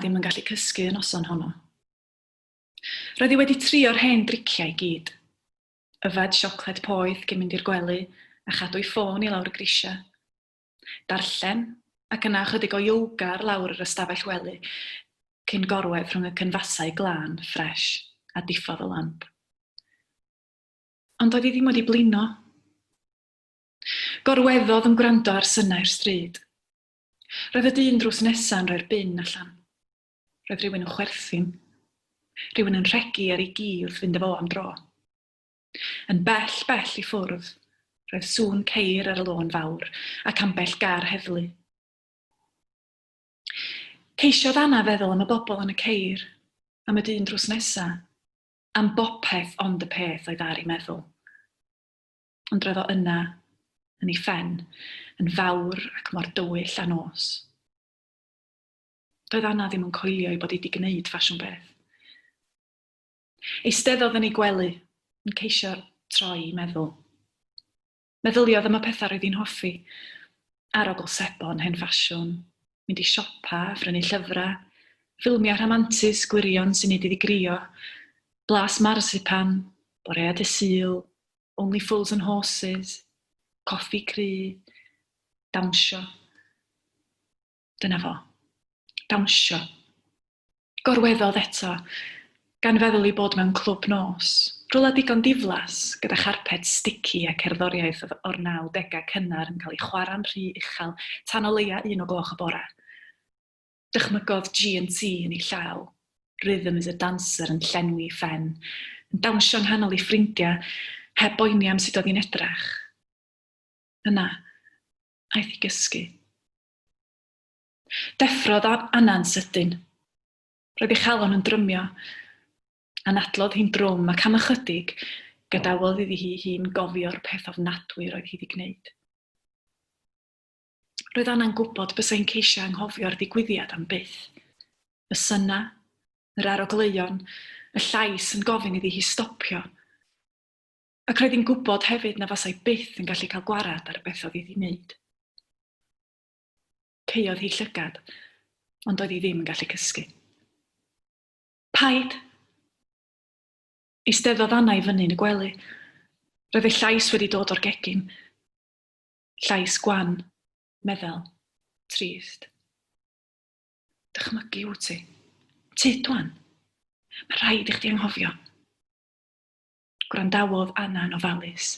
ddim yn gallu cysgu y noson honno. Roedd hi wedi trio'r hen driciau i gyd. Yfed siocled poeth cyn mynd i'r gwely a chadw'i ffôn i lawr y grisiau. Darllen, ac yna ychydig o yoga ar lawr yr ystafell wely cyn gorwedd rhwng y cynfasau glân, ffresh, a diffodd y lamp. Ond doedd hi ddim wedi blino. Gorweddodd yn gwrando ar synau'r stryd. Roedd y dyn drws nesa yn rhoi'r bin allan. Roedd rhywun yn chwerthin. Rhywun yn rhegi ar ei gi wrth fynd â fo am dro. Yn bell, bell i ffwrdd, roedd sŵn ceir ar y lôn fawr ac ambell gar heddlu. Ceisiodd Anna feddwl am y bobl yn y ceir, am y dyn drws nesa, am bopeth ond y peth oedd ar ei meddwl. Ond roedd o yna, yn ei phen, yn fawr ac mor dywyll â nos. Doedd Anna ddim yn coelio ei bod hi 'di gwneud ffasiwn beth. Eisteddodd yn ei gwely, yn ceisio troi ei meddwl. Meddyliodd am y pethau roedd hi'n hoffi. Arogl sebon hen ffasiwn, mynd i siopa a phrynu llyfrau, ffilmiau rhamantus gwirion sy'n neud iddi grio, blas marsipan, boreau dydd Sul, Only Fools and Horses, coffi cry, dawnsio. Dyna fo. Dawnsio. Gorweddodd eto, gan feddwl ei bod mewn clwb nos, rhywle digon diflas, gyda charped sticky a cerddoriaeth o'r 90au cynnar yn cael ei chwarae'n rhy uchel tan o leia un o gloch y bore. Dychmygodd G&T yn ei llaw, Rhythm is a Dancer yn llenwi ei phen, yn dawnsio yng nghanol ei ffrindiau, heb boeni am sut oedd hi'n edrach. Yna, aeth i gysgu. Deffrodd Anna'n sydyn. Roedd ei chalon yn drymio. Anadlodd hi'n drwm ac am ychydig, gadawodd iddi hi hun gofio'r peth ofnadwy roedd hi 'di gwneud. Roedd Anna'n gwybod bysa hi'n ceisio anghofio'r digwyddiad am byth. Y synau, yr arogleuon, y llais yn gofyn iddi hi stopio. Ac roedd hi'n gwybod hefyd na fasai byth yn gallu cael gwarad ar beth oedd hi 'di wneud. Caeodd hi llygad, ond doedd hi ddim yn gallu cysgu. Paid! Eisteddodd Anna i fyny yn y gwely. Roedd ei llais wedi dod o'r gegin. Llais gwan, meddal, trist. Dychmygu wyt ti. Tyd wan. Mae rhaid i chdi anghofio. Gwrandawodd Anna'n ofalus.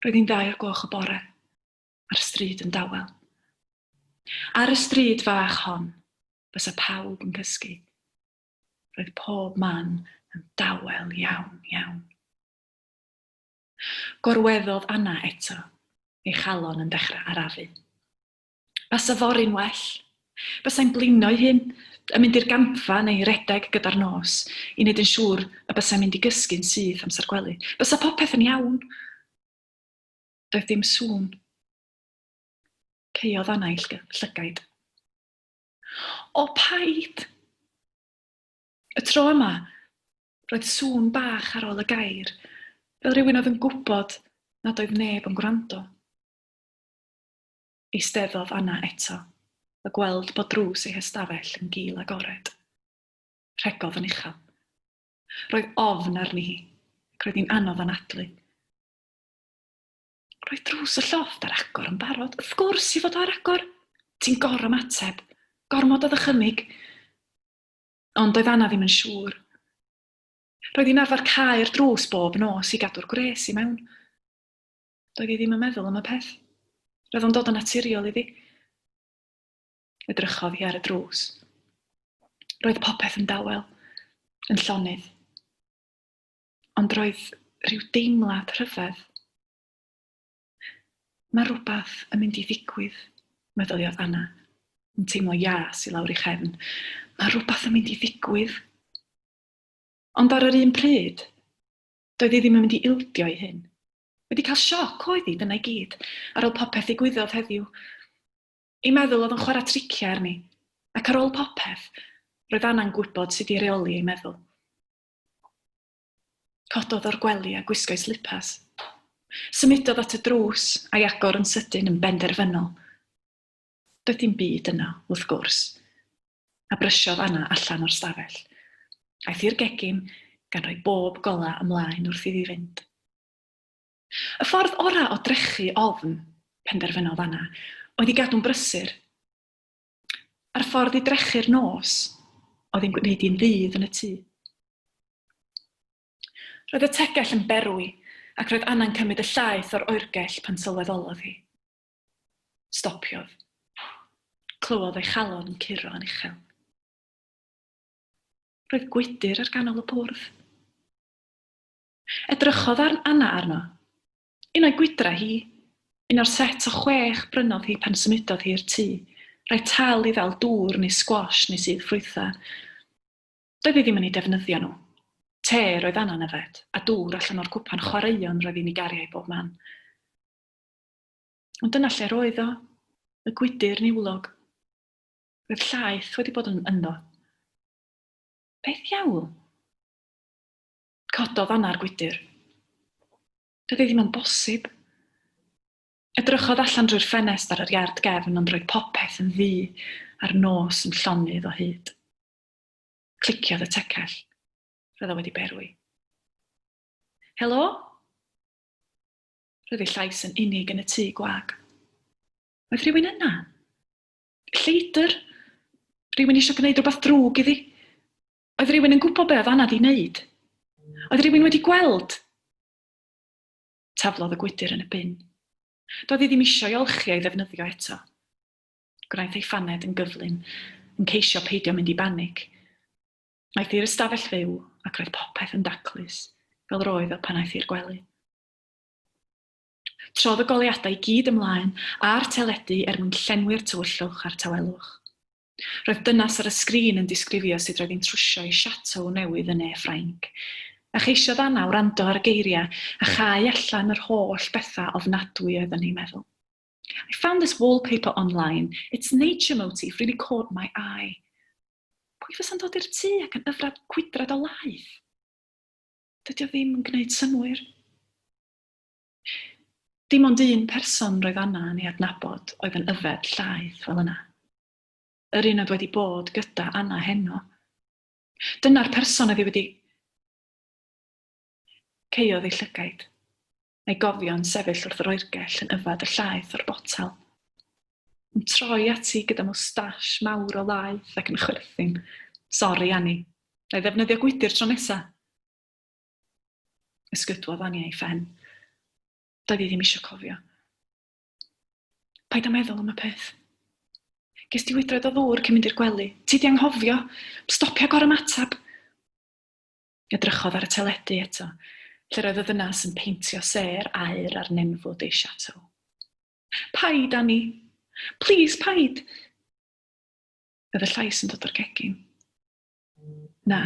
Roedd hi'n ddau o'r gloch y bore. a'r stryd yn dawel. Ar y stryd fach hon, bysa pawb yn cysgu. Roedd pob man yn dawel iawn, iawn. Gorweddodd Anna eto, ei chalon yn dechrau arafu. Basa fory'n well. Basai'n blino'i hun, yn mynd i'r gampfa neu redeg gyda'r nos, i wneud yn siŵr y basai'n mynd i gysgu'n syth amser gwely. Bysa popeth yn iawn. Doedd dim sŵn. Caeodd Anna ei llygaid. O, paid! Y tro yma, roedd sŵn bach ar ôl y gair, fel rhywun oedd yn gwybod nad oedd neb yn gwrando. Eisteddodd Anna eto, a gweld bod drws ei hystafell yn gul agored. Rhegodd yn uchel. Roedd ofn arni hi, ac roedd hi'n anodd anadlu. Roedd drws y llofft ar agor yn barod. Wrth gwrs i fod o ar agor! Ti'n gor-ymateb. Gormod o ddychymyg. Ond doedd Anna ddim yn siŵr. Roedd hi'n arfer cau'r drws bob nos i gadw'r gwres i mewn. Doedd hi ddim yn meddwl am y peth. Roedd o'n dod yn naturiol iddi. Edrychodd hi ar y drws. Roedd popeth yn dawel, yn llonydd. Ond roedd rhyw deimlad rhyfedd. Mae rhywbeth yn mynd i ddigwydd, meddyliodd Anna, yn teimlo ias i lawr ei chefn. Mae rhywbeth yn mynd i ddigwydd. Ond ar yr un pryd, doedd hi ddim yn mynd i ildio i hyn. Wedi cael sioc oedd hi, dyna i gyd, ar ôl popeth ddigwyddodd heddiw. Ei meddwl oedd yn chwarae triciau arni, ac ar ôl popeth, roedd Anna'n gwybod sut i reoli ei meddwl. Cododd o'r gwely a gwisgo'i slipas. Symudodd at y drws a'i agor yn sydyn yn benderfynol. Doedd dim byd yno, wrth gwrs. A brysiodd Anna allan o'r stafell. Aeth i'r gegin, gan roi bob golau ymlaen wrth iddi fynd. Y ffordd orau o drechu ofn, penderfynodd Anna, oedd i gadw'n brysur. A'r ffordd i drechu'r nos oedd hi'n gwneud hi'n ddydd yn y tŷ. Roedd y tegell yn berwi, ac roedd Anna'n cymryd y llaeth o'r oergell pan sylweddolodd hi. Stopiodd. Clywodd ei chalon yn curo yn uchel. Roedd gwydr ar ganol y bwrdd. Edrychodd ar Anna arno. Un o'i gwydrau hi. Un o'r set o chwech brynodd hi pan symudodd hi i'r tŷ. Rhai tal i ddal dŵr neu sgwash neu sudd ffrwythau. Doedd hi ddim yn eu defnyddio nhw. Te roedd Anna'n yfed, a dŵr allan o'r cwpan chwaraeon roedd hi'n ei gario i bob man. Ond dyna lle roedd o, y gwydr niwlog. Roedd llaeth wedi bod yn ynddo. Beth ddiawl? Cododd Anna'r gwydr. Doedd hi ddim yn bosib. Edrychodd allan drwy'r ffenest ar yr iard gefn ond roedd popeth yn ddu a'r nos yn llonydd o hyd. Cliciodd y tecell. Roedd o wedi berwi. Helo? Roedd ei llais yn unig yn y tŷ gwag. Oedd rhywun yna? Lleidr? Rhywun eisiau gwneud rhywbeth drwg iddi? Oedd rhywun yn gwybod be oedd Anna 'di wneud? Oedd rhywun wedi gweld? Taflodd y gwydr yn y bin. Doedd hi ddim eisiau ei olchi a'i ddefnyddio eto. Gwnaeth ei phaned yn gyflym, yn ceisio peidio mynd i banig. Aeth i'r ystafell fyw ac roedd popeth yn daclus, fel roedd o pan aeth i'r gwely. Trodd y goleuadau i gyd ymlaen a'r teledu er mwyn llenwi'r tywyllwch a'r tawelwch. Roedd dynas ar y sgrin yn disgrifio sut roedd hi'n trwsio ei chateau newydd yn ne Ffrainc. A cheisiodd Anna wrando ar y geiriau a chau allan yr holl bethau ofnadwy oedd yn ei meddwl. I found this wallpaper online. Its nature motif really caught my eye. Pwy fysa'n dod i'r tŷ ac yn yfrad gwydrad o laeth? Dydy o ddim yn gwneud synnwyr. Dim ond un person roedd Anna yn ei adnabod oedd yn yfed llaeth fel yna. Yr un oedd wedi bod gyda Anna heno. Dyna'r person oedd hi wedi... Caeodd ei llygaid, a'i gofio'n sefyll wrth yr oergell yn yfed y llaeth o'r botel. Yn troi ati gyda mwstash mawr o laeth ac yn chwerthin. Sori, Annie. Na i ddefnyddio gwydr tro nesa. Ysgydwodd Annie ei phen. Doedd hi ddim eisiau cofio. Paid â meddwl am y peth. Ges di wydrad o ddŵr cyn mynd i'r gwely. Ti di anghofio. Stopia gorymateb. Edrychodd ar y teledu eto, lle roedd y ddynas yn peintio sêr aur ar nenfwd ei chateau. Paid, Annie. Plîs, paid. Roedd y llais yn dod o'r gegin. Na,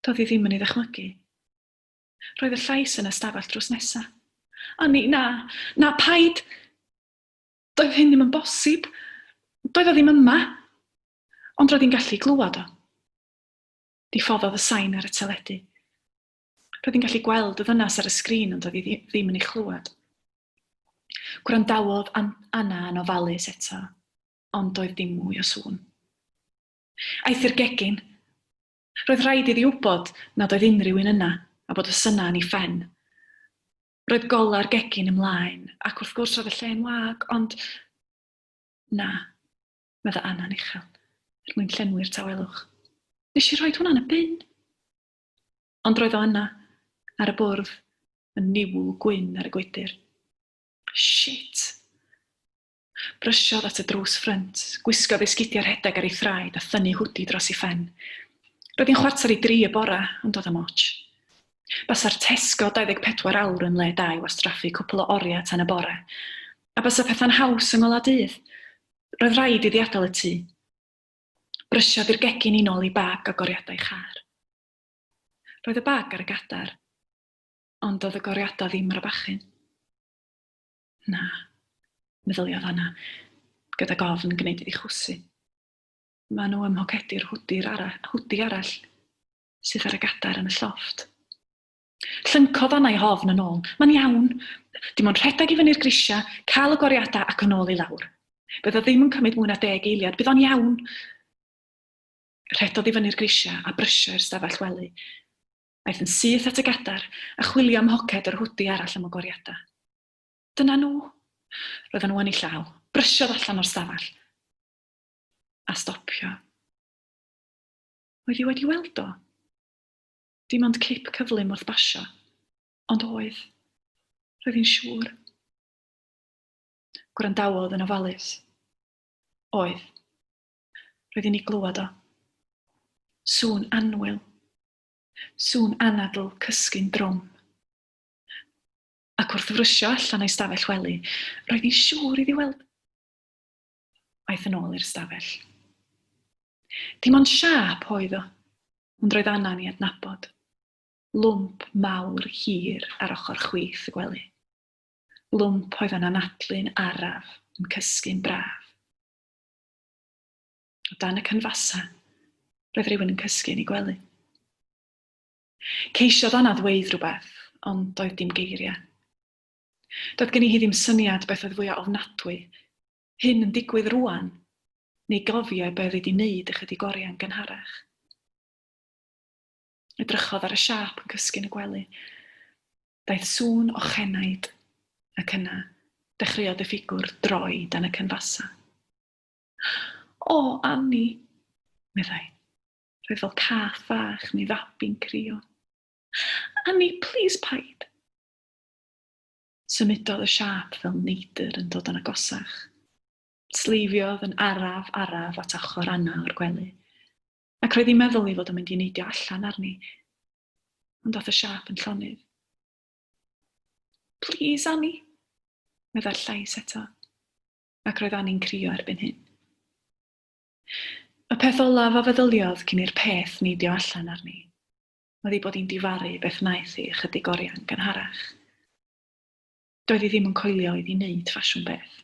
Doedd hi ddim yn ei ddychmygu. Roedd y llais yn y stafell drws nesa. Annie, na! Na, paid! Doedd hyn ddim yn bosib. Doedd o ddim yma. Ond roedd hi'n gallu glywed o. Diffoddodd y sain ar y teledu. Roedd hi'n gallu gweld y ddynas ar y sgrin ond doedd hi ddim yn ei chlywed. Gwrandawodd Anna yn ofalus eto, ond doedd dim mwy o sŵn. Aeth i'r gegin. Roedd rhaid iddi wybod nad oedd unrhyw un yna a bod y synau yn ei phen. Roedd golau'r gegin ymlaen, ac wrth gwrs roedd y lle'n wag, ond... Na, medda Anna'n uchel, er mwyn llenwi'r tawelwch. Nes i roid hwnna yn y bin. Ond roedd o yna, ar y bwrdd, yn niwl gwyn ar y gwydr. Shit! Brysiodd at y drws ffrynt, gwisgodd ei sgidiau rhedeg ar ei thraed a thynnu hwdi dros ei phen. Roedd hi'n chwarter i dri y bore, ond doedd o'm otsh. Basa'r Tesco 24 awr yn le da i wastraffu cwpl o oriau tan y bore. A basa pethau'n haws yng ngolau dydd. Roedd rhaid iddi adael y tŷ. Brysiodd i'r gegin i nôl ei bag o goriadau char. Roedd y bag ar y gadair, ond doedd y goriadau ddim ar y bachyn. Na, meddyliodd Anna, gydag ofn gwneud iddi chwysu. Maen nhw ym mhocedi'r hwdi arall, hwdi arall sydd ar y gadair yn y llofft. Llyncodd Anna ei hofn yn ôl. Mae'n iawn. Dim ond rhedeg i fyny'r grisiau, cael y goriadau ac yn ôl i lawr. Bydd o ddim yn cymryd mwy na deg eiliad. Bydd o'n iawn. Rhedodd i fyny'r grisiau a brysio i'r stafell wely. Aeth yn syth at y gadair a chwilio ym mhoced yr hwdi arall am y goriadau. Dyna nhw! Roedden nhw yn ei llaw. Brysiodd allan o'r stafell. A stopio. Oedd hi wedi weld o? Dim ond cip cyflym wrth basio. Ond oedd. Roedd hi'n siŵr. Gwrandawodd yn ofalus. Oedd. Roedd hi'n ei glywed o. Sŵn annwyl. Sŵn anadl cysgu'n drwm. Ac wrth frysio allan o'i stafell wely, roedd hi'n siŵr iddi weld... Aeth yn ôl i'r stafell. Dim ond siâp oedd o, ond roedd Anna'n ei adnabod. Lwmp mawr hir ar ochr chwith y gwely. Lwmp oedd yn anadlu'n araf, yn cysgu'n braf. O dan y cynfasau, roedd rhywun yn cysgu yn ei gwely. Ceisiodd Anna ddweud rhywbeth, ond doedd dim geiriau. Doedd gen i hi ddim syniad beth oedd fwyaf ofnadwy, hyn yn digwydd rŵan, neu gofio be oedd wedi wneud ychydig oriau'n gynharach. Edrychodd ar y siâp yn cysgu yn y gwely. Daeth sŵn ochenaid, ac yna, dechreuodd y ffigwr droi dan y cynfasau. O, Annie, meddai. Roedd fel cath fach neu fabi'n crio. Annie, plîs paid. Symudodd y siâp fel neidr yn dod yn agosach. Sleifiodd yn araf, araf at ochr Anna o'r gwely. Ac roedd hi'n meddwl ei fod o'n mynd i neidio allan arni. Ond daeth y siâp yn llonydd. Plîs, Annie, meddai'r llais eto. Ac roedd Annie'n crio erbyn hyn. Y peth olaf a feddyliodd cyn i'r peth neidio allan arni oedd ei bod hi'n difaru beth wnaeth hi ychydig oriau'n gynharach. Doedd hi ddim yn coelio iddi wneud ffasiwn beth.